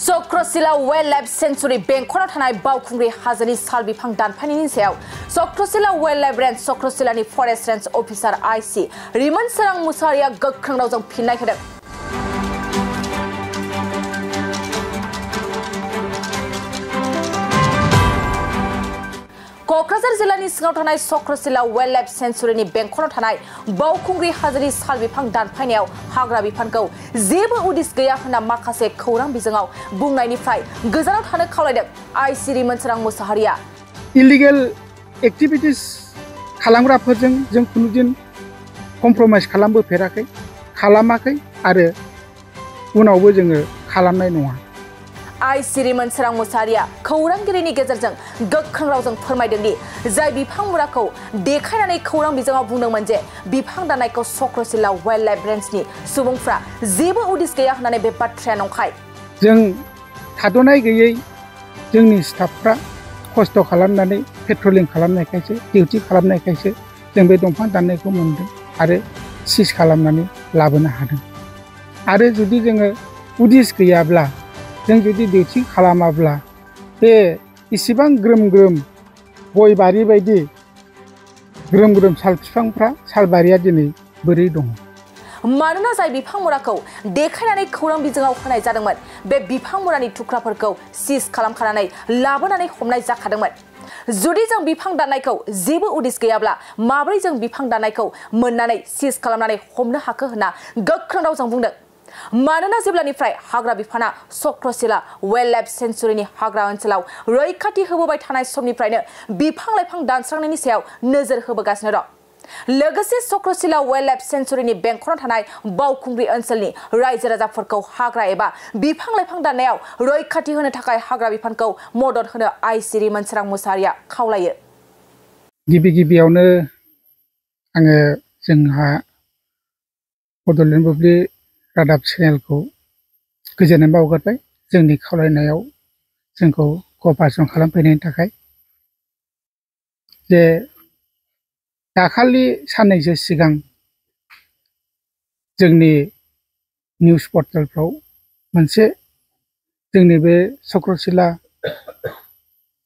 Chakrashila wildlife sanctuary बेंखनाव थानाय बावखुंग्रि हाजोनि साल बिफां दानफायनायनि सायाव चक्रशिला वाइल्ड लाइफ रेंज चक्रशिलानि forest range officer IC Rimon Sorang मुसाहारिया गोख्रों रावजों फिननाय होदों। कक्राझार जिल्लानि सिङाव थानाय चक्रशिला वाइल्ड लाइफ सेंचुरीनि बेंखनाव थानाय बावखुंग्रि हाजोनि साल बिफां दानफायनायाव हाग्रा बिफानखौ जेबो उदिस गैया होनना माखासे खौरां बिजोङाव बुंनायनिफ्राय गोजानाव थानो खावलायदों आईसी रिमोन सोरां मुसाहारिया। इलिगेल एक्टिविटिस खालामग्राफोरजों जों खुनुदिन कमप्रमाइज खालामबोफेराखै, खालामाखै आरो उनावबो जोङो खालामनाय नङा। आईसी रिमोन सोरां मुसाहारिया खौरांगिरिनि गेजेरजों गोख्रों रावजों फोरमायदों दि जाय बिफां मुराखौ देखायनानै खौरां बिजोङाव बुंदोंमोन जे बिफां दाननायखौ चक्रशिला वाइल्ड लाइफ रेंजनि सुबुंफ्रा जेबो उदिस गैया होननानै बे बाथ्राया नंखाय। जों थाद'नाय गैयै जोंनि स्टाफफ्रा खस्थ' खालामनानै पेट्रलिं खालामनायखायसो डिउटि खालामनायखायसो जों बे दंफां दाननायखौ मोनदों आरो सिज खालामनानै लाबोनो हादों। आरो जुदि जोङो उदिस गैयाब्ला जों जुदि डिउटि खालामाब्ला बे इसिबां ग्रोम ग्रोम गय बारि बायदि ग्रोम ग्रोम साल बिफांफ्रा सालबारिया दिनै बोरै दङ? मानोना जाय बिफां मुराखौ देखायनानै खौरां बिजोङाव होनाय जादोंमोन बे बिफां मुरानि थुख्राफोरखौ सिज खालामखानानै लाबोनानै हमनाय जाखादोंमोन। जुदि जों बिफां दाननायखौ जेबो उदिस गैयाब्ला माब्रै जों बिफां दाननायखौ मोननानै सिज खालामनानै हमनो हाखो होनना गोख्रों रावजों बुंदों। मानोना जेब्लानिफ्राय हाग्रा बिफाना चक्रशिला वाइल्ड लाइफ सेंचुरीनि हाग्रा ओनसोलाव रैखाथि होबोबाय थानाय समनिफ्रायनो बिफां लाइफां दानस्रांनायनि सायाव नोजोर होबोगासिनो दं। लोगोसे चक्रशिला वाइल्ड लाइफ सेंचुरीनि बेंखनाव थानाय बावखुंग्रि ओनसोलनि रायजो राजाफोरखौ हाग्रा एबा बिफां लाइफां दाननायाव रैखाथि होनो थाखाय हाग्रा बिफानखौ मदद होनो आईसी रिमोन सोरां मुसाहारिया खावलायो। गिबियावनो आङो जोंहा बड'लेण्ड बुब्लि रादाब चेनेलखौ गोजोननाय बावहरबाय जोंनि खावलायनायाव जोंखौ कपारेसन खालामफैनायनि थाखाय। जे दाखालि साननैसो सिगां जोंनि निउस पर्टेलफ्राव मोनसे जोंनि बे चक्रशिला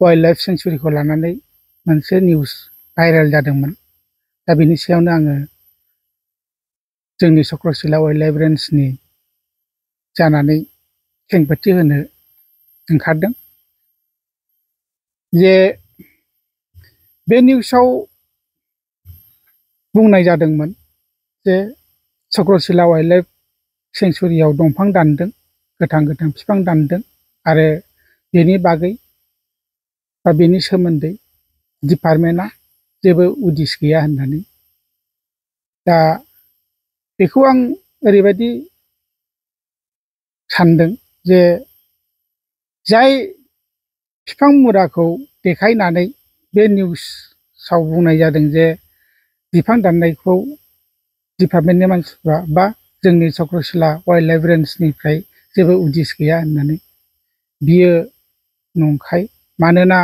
वाइल्ड लाइफ सेंचुरीखौ लानानै मोनसे निउस भाइरेल जादोंमोन। दा बेनि सायावनो आङो जोंनि चक्रशिला वाइल्ड लाइफ रेंजनि जानानै खेंफोरथि होनो ओंखारदों। जे बे निउसाव बुंनाय जादोंमोन जे चक्रशिला वाइल्ड लाइफ सेंचुरीयाव दंफां दानदों, गोथां गोथां बिफां दानदों आरो बेनि बागै बा बेनि सोमोन्दै डिपार्टमेन्टआ जेबो उदिस गैया होननानै। दा बेखौ आं ओरैबायदि सानदों जे जाय बिफां मुराखौ देखायनानै बे निउसाव बुंनाय जादों जे बिफां दाननायखौ डिपार्टमेन्टनि मानसिफ्रा बा जोंनि चक्रशिला वाइल्ड लाइफ रेंजनिफ्राय जेबो उदिस गैया होननानै, बियो नंखाय। मानोना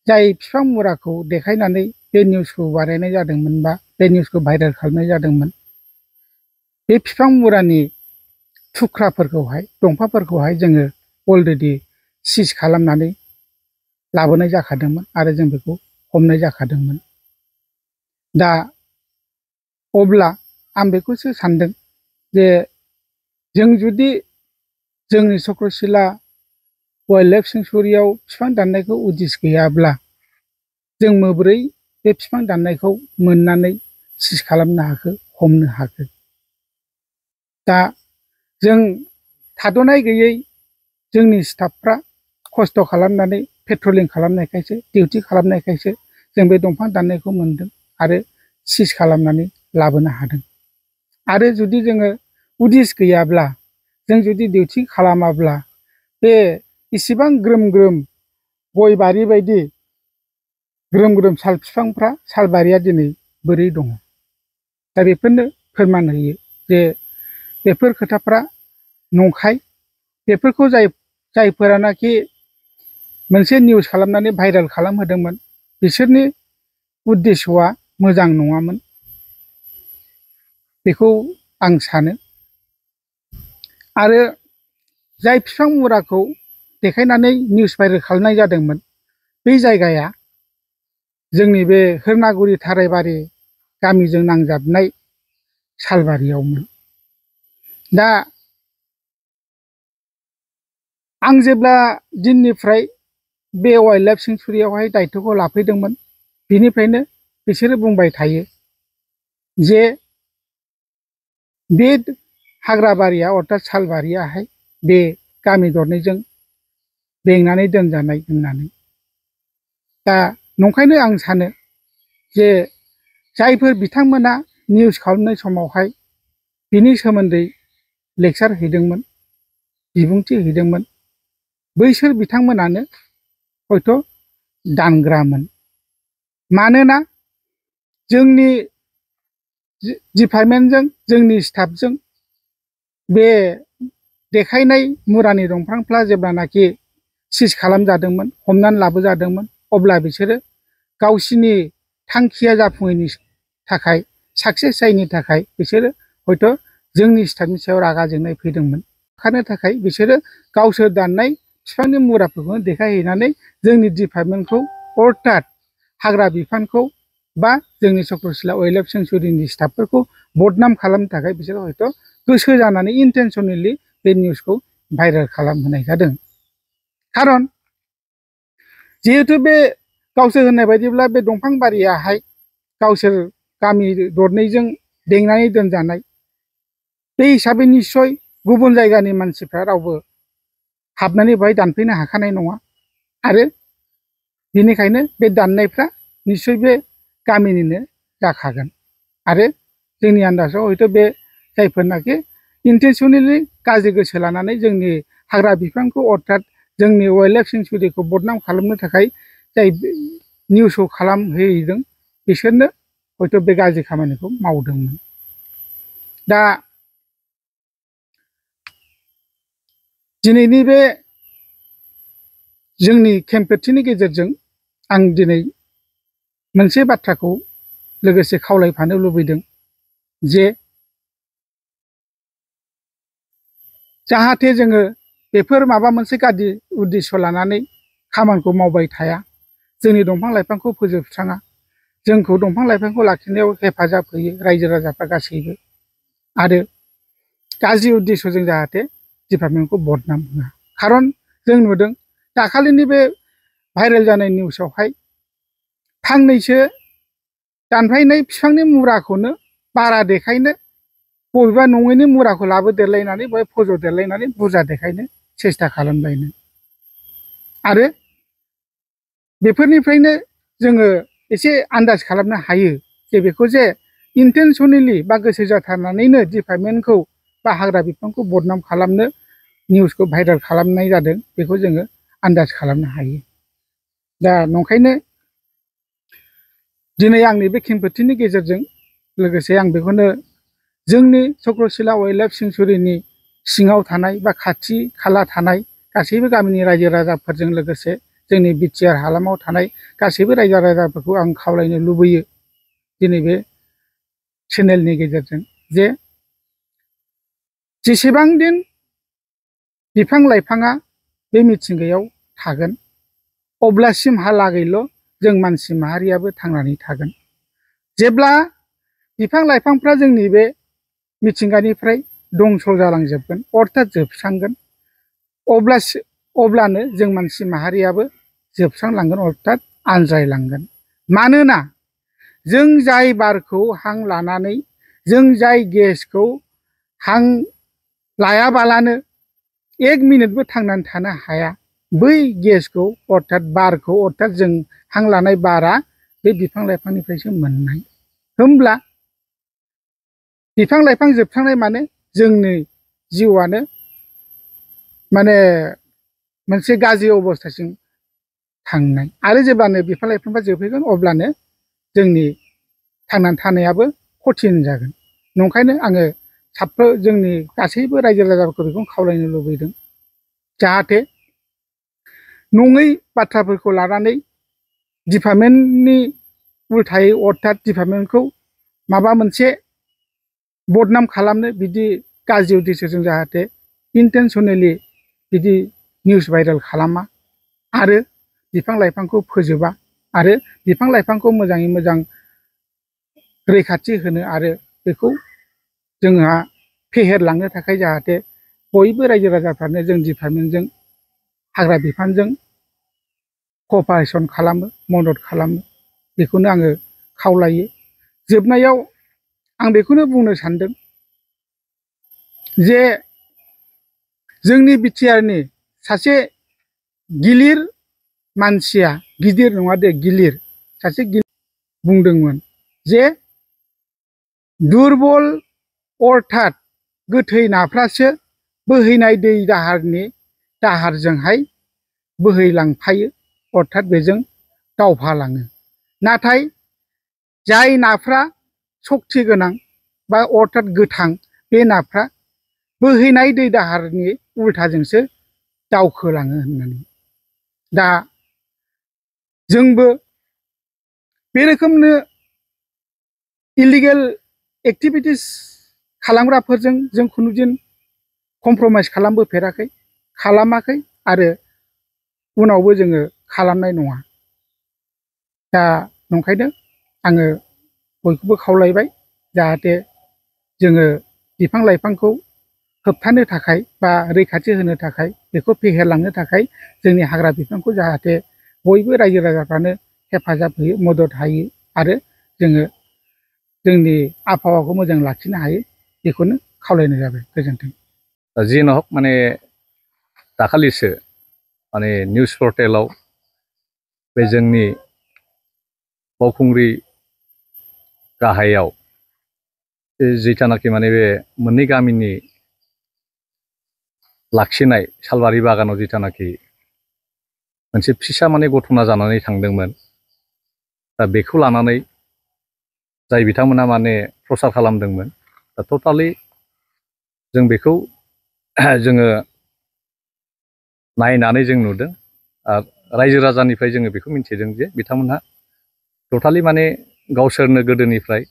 जाय बिफां मुराखौ देखायनानै बे निउसखौ बानायनाय जादोंमोन बा बे निउसखौ भाइरेल खालामनाय जादोंमोन, बे बिफां मुरानि थुख्राफोरखौहाय दंफांफोरखौहाय जोङो अलरेडि सिज खालामनानै लाबोनाय जाखादोंमोन आरो जों बेखौ हमनाय जाखादोंमोन। दा अब्ला आं बेखौसो सानदों जे जों जुदि जोंनि चक्रशिला वाइल्ड लाइफ सेंचुरीयाव बिफां दाननायखौ उदिस गैयाब्ला जों माबोरै बे बिफां दाननायखौ मोननानै सिज खालामनो हाखो, हमनो हाखो? दा जों थाद'नाय गैयै जोंनि स्टाफफ्रा खस्थ' खालामनानै पेट्रलिं खालामनायखायसो डिउटि खालामनायखायसो जों बे दंफां दाननायखौ मोनदों आरो सिज खालामनानै लाबोनो हादों। आरो जुदि जोङो उदिस गैयाब्ला, जों जुदि डिउटि खालामाब्ला बे इसिबां ग्रोम ग्रोम गय बारि बायदि ग्रोम ग्रोम साल बिफांफ्रा सालबारिया दिनै बोरै दङ? दा बेफोरनो फोरमान होयो जे बेफोर खोथाफ्रा नंखाय। बेफोरखौ जायफोरानाखि मोनसे निउस खालामनानै भाइरेल खालामहोदोंमोन बिसोरनि उद्देश्यआ मोजां नङामोन, बेखौ आं सानो। आरो जाय बिफां मुराखौ देखायनानै निउस भाइरेल खालामनाय जादोंमोन बे जायगाया जोंनि बे होरनागुरि थारायबारि गामिजों नांजाबनाय सालबारियावमोन। दा आं जेब्ला दिननिफ्राय बे वाइल्ड लाइफ सेंचुरियावहाय दायथ'खौ लाफैदोंमोन बिनिफ्रायनो बिसोरो बुंबाय थायो जे बे हाग्राबारिया अर्थात सालबारियाहाय बे गामि दरनैजों बेंनानै दोनजानाय होननानै। दा नंखायनो आं सानो जे जायफोर बिथांमोना निउस खालामनाय समावहाय बिनि सोमोन्दै लेक्सार हैदोंमोन बिबुंथि हैदोंमोन बैसोर बिथांमोनानो हयथ' दानग्रामोन। मानोना जोंनि डिपार्टमेन्टजों जोंनि स्टाफजों बे देखायनाय मुरानि दंफांफ्रा जेब्लानाखि सिज खालामजादोंमोन हमनानै लाबोजादोंमोन अब्ला बिसोरो गावसिनि थांखिया जाफुङैनि थाखाय साक्सेस जायैनि थाखाय बिसोरो हयथ' जोंनि स्टाफनि सायाव रागा जोंनाय फैदोंमोन। होखारनो थाखाय बिसोरो गावसोर दाननाय बिफांनि मुराफोरखौ देखायहैनानै जोंनि डिपार्टमेन्टखौ अर्थात हाग्रा बिफानखौ बा जोंनि चक्रशिला वाइल्ड लाइफ सेंचुरिनि स्टाफफोरखौ बदनाम खालामनो थाखाय बिसोरो हयथ' गोसो जानानै इन्टेनसनेलि बे निउसखौ भाइरेल खालामहोनाय जादों। खारन जिहेतु बे गावसोर होननाय बायदिब्ला बे दंफां बारियाहाय गावसोर गामि दरनैजों बेंनानै दोनजानाय बे हिसाबै निस्सय गुबुन जायगानि मानसिफ्रा रावबो हाबनानै बेवहाय दानफैनो हाखानाय नङा आरो बेनिखायनो बे दाननायफ्रा निस्सय बे गामिनिनो जाखागोन। आरो जोंनि आन्दाजाव हयथ' बे जायफोरनाखि इन्टेनसनेलि गाज्रि गोसो लानानै जोंनि हाग्रा बिफानखौ अर्थात जोंनि वाइल्ड लाइफ सेंचुरिखौ बदनाम खालामनो थाखाय जाय निउसखौ खालामहैदों बिसोरनो हयथ' बे गाज्रि खामानिखौ मावदोंमोन। दा दिनैनि बे जोंनि खेंफोरथिनि गेजेरजों आं दिनै मोनसे बाथ्राखौ लोगोसे खावलायफानो लुबैदों जे जाहाथे जोङो बेफोर माबा मोनसे गाज्रि उद्देश्य लानानै खामानिखौ मावबाय थाया, जोंनि दंफां लाइफांखौ फोजोबस्राङा, जोंखौ दंफां लाइफांखौ लाखिनायाव हेफाजाब होयो रायजो राजाफ्रा गासैबो, आरो गाज्रि उद्देश्यजों जाहाथे डिपार्टमेन्टखौ बदनाम होआ। खारन जों नुदों दाखालिनि बे भाइरेल जानाय निउसावहाय फांनैसो दानफायनाय बिफांनि मुराखौनो बारा देखायनो बबेबा नङैनि मुराखौ लाबोदेरलायनानै बहाय फज'देरलायनानै बुरजा देखायनो सेस्था खालामलायनो। आरो बेफोरनिफ्रायनो जोङो एसे आन्दाज खालामनो हायो जे बेखौ जे इन्टेनसनेलि बा गोसो जाथारनानैनो डिपार्टमेन्टखौ बा हाग्रा बिफानखौ बदनाम खालामनो निउसखौ भाइरेल खालामनाय जादों बेखौ जोङो आन्दाज खालामनो हायो। दा नंखायनो दिनै आंनि बे खेंफोरथिनि गेजेरजों लोगोसे आं बेखौनो जोंनि चक्रशिला वाइल्ड लाइफ सेंचुरिनि सिङाव थानाय बा खाथि खाला थानाय गासैबो गामिनि रायजो राजाफोरजों लोगोसे जोंनि बिटिआर हालामाव थानाय गासैबो रायजो राजाफोरखौ आं खावलायनो लुबैयो दिनै बे चेनेलनि गेजेरजों जे जेसेबां दिन बिफां लाइफाङा बे मिथिंगायाव थागोन अब्लासिमहालागैल' जों मानसि माहारियाबो थांनानै थागोन। जेब्ला बिफां लाइफांफ्रा जोंनि बे मिथिंगानिफ्राय दंस जालांजोबगोन अर्थात जोबस्रांगोन अब्लानो जों मानसि माहारियाबो जोबस्रांलांगोन अर्थात आनज्रायलांगोन। मानोना जों जाय बारखौ हां लानानै जों जाय गेसखौ हां लायाबालानो एक मिनिटबो थांनानै थानो हाया बै गेसखौ अर्थात बारखौ अर्थात जों हां लानाय बारा बे बिफां लाइफांनिफ्रायसो मोननाय। होमब्ला बिफां लाइफां जोबस्रांनाय माने जोंनि जिउआनो माने मोनसे गाज्रि अबस्थासिम थांनाय। आरो जेब्लानो बिफां लाइफांफ्रा जोबहैगोन अब्लानो जोंनि थांनानै थानायाबो कठिन जागोन। नंखायनो आङो जोंनि गासैबो रायजो राजाफोरखौ बेखौनो खावलायनो लुबैदों जाहाथे नङै बाथ्राफोरखौ लानानै डिपार्टमेन्टनि उल्थायै अर्थात डिपार्टमेन्टखौ माबा मोनसे बदनाम खालामनो बिदि गाज्रि उद्देश्यजों जाहाथे इन्टेनसनेलि बिदि निउस भाइरेल खालामा आरो बिफां लाइफांखौ फोजोबा आरो बिफां लाइफांखौ मोजाङै मोजां रैखाथि होनो आरो बेखौ जोंहा फेहेरलांनो थाखाय जाहाथे बयबो रायजो राजाफ्रानो जों डिपार्टमेन्टजों हाग्रा बिफानजों कपारेसन खालामो मदद खालामो बेखौनो आङो खावलायो। जोबनायाव आं बेखौनो बुंनो सानदों जे जोंनि बिटिआरनि सासे गिलिर मानसिया गिदिर नङा दे गिलिर सासे बुंदोंमोन जे दुरबल अर्थात गोथै नाफ्रासो बोहैनाय दै दाहारजोंहाय बोहैलांफायो अर्थात बेजों दावफालाङो। नाथाय जाय नाफ्रा सक्ति गोनां बा अर्थात गोथां बे नाफ्रा बोहैनाय दै दाहारनि उल्थाजोंसो दावखोलाङो होननानै दा जोंबो बे रोखोमनो इलिगेल एक्टिभिटिस खालामग्राफोरजों जों खुनुदिन कमप्रमाइस खालामाखै आरो उनावबो जोङो खालामनाय नङा। दा नंखायनो आङो बयखौबो खावलायबाय जाहाथे जोङो बिफां लाइफांखौ होबथानो थाखाय बा रैखाथि होनो थाखाय बेखौ फेहेरलांनो थाखाय जोंनि हाग्रा बिफांखौ जाहाथे बयबो रायजो राजाफ्रानो हेफाजाब होयो मदद होयो आरो जोङो जोंनि आबहावाखौ मोजां लाखिनो हायो बेखौनो खावलायनाय जाबाय। गोजोन्थों। जि नहक माने दाखालिसो माने निउस पर्टेलाव बे जोंनि बावखुंग्रि गाहायाव जिथानाखि माने बे मोननै गामिनि लाखिनाय सालबारि बागानाव जिथानाखि मोनसे फिसा माने घटना जानानै थांदोंमोन। दा बेखौ लानानै जाय बिथांमोना माने प्रसार खालामदोंमोन दा टटालि जों बेखौ जोङो नायनानै जों नुदों आरो रायजो राजानिफ्राय जोङो बेखौ मिन्थिदों जे बिथांमोनहा टटालि माने गावसोरनो गोदोनिफ्राय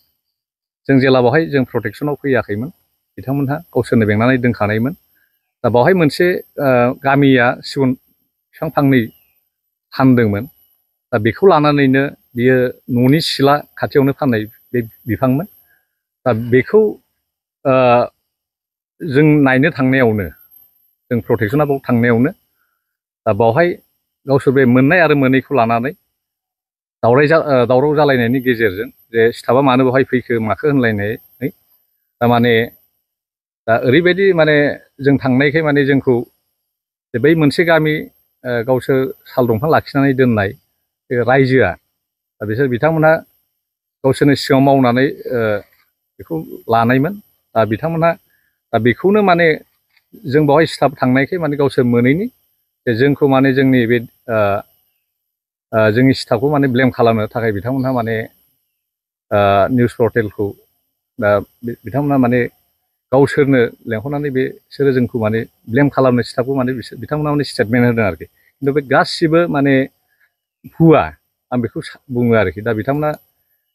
जों जेला बेवहाय जों प्रटेक्सनाव फैयाखैमोन बिथांमोनहा गावसोरनो बेंनानै दोनखानायमोन। दा बेवहाय मोनसे गामिया सिगुन बिफां फांनै फानदोंमोन। दा बेखौ लानानैनो बियो न'नि सिला खाथियावनो फाननाय बे बिफांमोन। दा बेखौ जों नायनो थांनायावनो जों प्रटेक्सना बाव थांनायावनो दा बावहाय गावसोर बे मोननाय आरो मोनैखौ लानानै दावराव जालायनायनि गेजेरजों जे स्टाफआ मानो बेवहाय फैखो माखो होनलायनानै थारमाने दा ओरैबायदि माने जों थांनायखाय माने जोंखौ बै मोनसे गामि गावसोर साल दंफां लाखिनानै दोननाय बे रायजोआ दा बिसोर बिथांमोनहा गावसोरनो सिगाङाव मावनानै बेखौ लानायमोन। दा बिथांमोनहा दा बेखौनो माने जों बेवहाय स्टाफ थांनायखाय माने गावसोर मोनैनि जोंखौ माने जोंनि बे जोंनि स्टाफखौ माने ब्लेम खालामनो थाखाय बिथांमोनहा माने निउस पर्टेलखौ दा बिथांमोनहा माने गावसोरनो लेंहरनानै बिसोरो जोंखौ माने ब्लेम खालामनो स्टाफखौ माने बिथांमोनहा माने स्टेटमेन्ट होदों आरोखि। खिन्थु बे गासिबो माने भुवा आं बेखौ बुङो आरोखि। दा बिथांमोना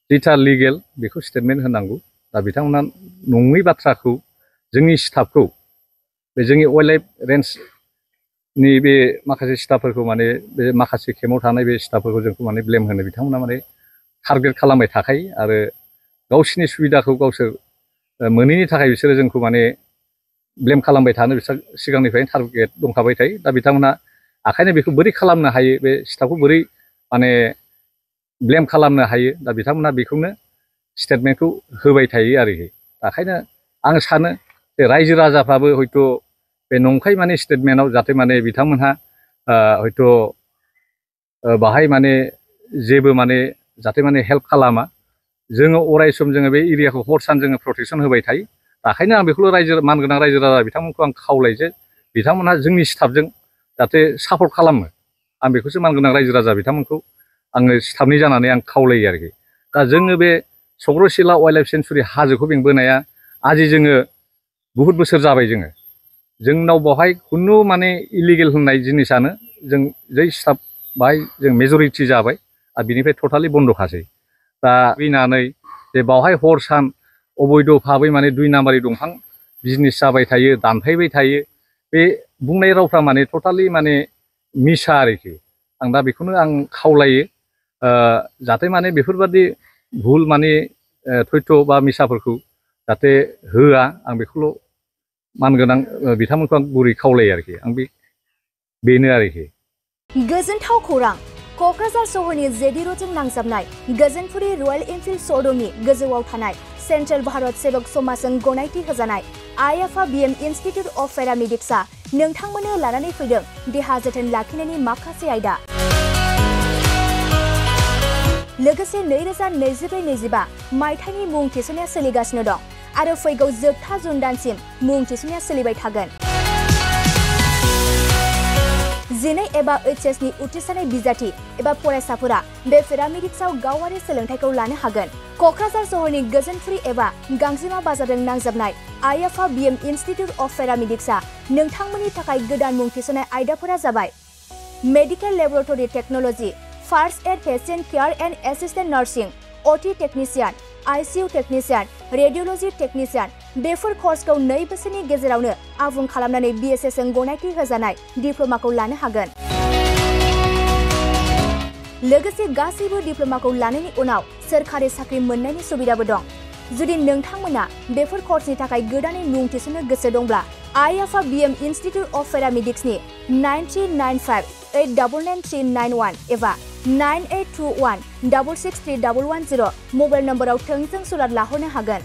जिथा लिगेल बेखौ स्टेटमेन्ट होनांगौ। दा बिथांमोना नङै बाथ्राखौ जोंनि स्टाफखौ बे जोंनि वाइल्ड लाइफ रेन्जनि बे माखासे स्टाफफोरखौ माने बे माखासे केम्पआव थानाय बे स्टाफफोरखौ जोंखौ माने ब्लेम होनो बिथांमोना माने टारगेट खालामबाय थाखायो आरो गावसिनि सुबिदाखौ गावसोर मोनैनि थाखाय बिसोरो जोंखौ माने ब्लेम खालामबाय थानो बिसोर सिगांनिफ्रायनो टारगेट दंखाबाय थायो। दा बिथांमोना ओंखायनो बेखौ बोरै खालामनो हायो बे स्टाफखौ बोरै माने ब्लेम खालामनो हायो दा बिथांमोना बेखौनो स्टेटमेन्टखौ होबाय थायो आरोखि। ओंखायनो आं सानो जे रायजो राजाफ्राबो हयथ' बे नंखाय माने स्टेटमेन्टआव जाहाथे माने बिथांमोनहा हयथ' बाहाय माने जेबो माने जाहाथे माने हेल्प खालामा। जोङो अराय सम जोङो बे एरियाखौ हर सान जोङो प्रटेक्सन होबाय थायो। ओंखायनो आं बेखौल' मानगोनां रायजो राजा बिथांमोनखौ आं खावलायो जे बिथांमोनहा जोंनि स्टाफजों जाहाथे सापर्ट खालामो। आं बेखौसो मानगोनां रायजो राजा बिथांमोनखौ आङो स्टाफनि जानानै आं खावलायो आरोखि। दा जोङो बे चक्रशिला वाइल्ड लाइफ सेन्चुरि हाजोखौ बेंबोनाया आजि जोङो बुहुद बोसोर जाबाय। जोंनाव बेवहाय खुनु माने इलिगेल होननाय जिनिसानो जों जै स्टाफ बाहाय जों मेजरिटि जाबाय आरो बिनिफ्राय टटालि बन्द'खासै। दा फैनानै जे बावहाय हर सान अबैध' भाबै माने 2 नाम्बारि दंफां बिजनेस जाबाय थायो दानफायबाय थायो। बे बुंनाय रावफ्रा माने टटालि माने मिसा आरोखि आं दा बेखौनो आं खावलायो जाहाथे माने बेफोरबादि भुल माने थयथ' बा मिसाफोरखौ जाहाथे होआ आं बेखौल' मानगोनां बिथांमोनखौ आं गुरै खावलायो आरोखि आं बेनो आरोखि गोजोनथाव खौरां क'क्राझार सहरनि जेडिर'जों नांजाबनाय गोजोनपुरी रयेल एनफिल्ड श'रुमनि गोजौआव थानाय सेन्ट्रेल भारत सेबक समाजजों गनायथि होजानाय आइएफआ बीएम इनस्टिट्यूट अफ पेरामेडिक्सआ नोंथांमोननो लानानै फैदों देहा जोथोन लाखिनायनि माखासे आयदा लोगोसे 2024-25 मायथाइनि मुं थिसननाया सोलिगासिनो दं आरो फैगौ जोबथा जुन दानसिम मुं थिसननाया सोलिबाय थागोन 12 एबा एचएस नि उथ्रिसारनाय बिजाथि एबा फरायसाफोरा बे पेरामेडिक्सआव गावारि सोलोंथायखौ लानो हागोन क'क्राझार सहरनि गोजोनपुरी एबा गांजिमा बाजारजों नांजाबनाय आइएफआ बीएम इनस्टिट्यूट अफ पेरामेडिक्सआ नोंथांमोननि थाखाय गोदान मुं थिसननाय आयदाफोरा जाबाय medical laboratory technology first aid patient care and assistant nursing OT technician ICU technician radiology technician बेफोर कर्सखौ 2 बोसोरनि गेजेरावनो आबुं खालामनानै बीएसएस जों गनायथि होजानाय डिप्ल'माखौ लानो हागोन लोगोसे गासैबो डिप्ल'माखौ लानायनि उनाव सोरखारि साख्रि मोननायनि सुबिदाबो दं जुदि नोंथांमोना बेफोर कर्सनि थाखाय गोदानै मुं थिसननो गोसो दंब्ला आइएफआ बीएम इनस्टिट्यूट अफ पेरामेडिक्सनि 9395899391 एबा 9821663110 मबाइल नम्बराव थोंजों सुलाद लाहरनो हागोन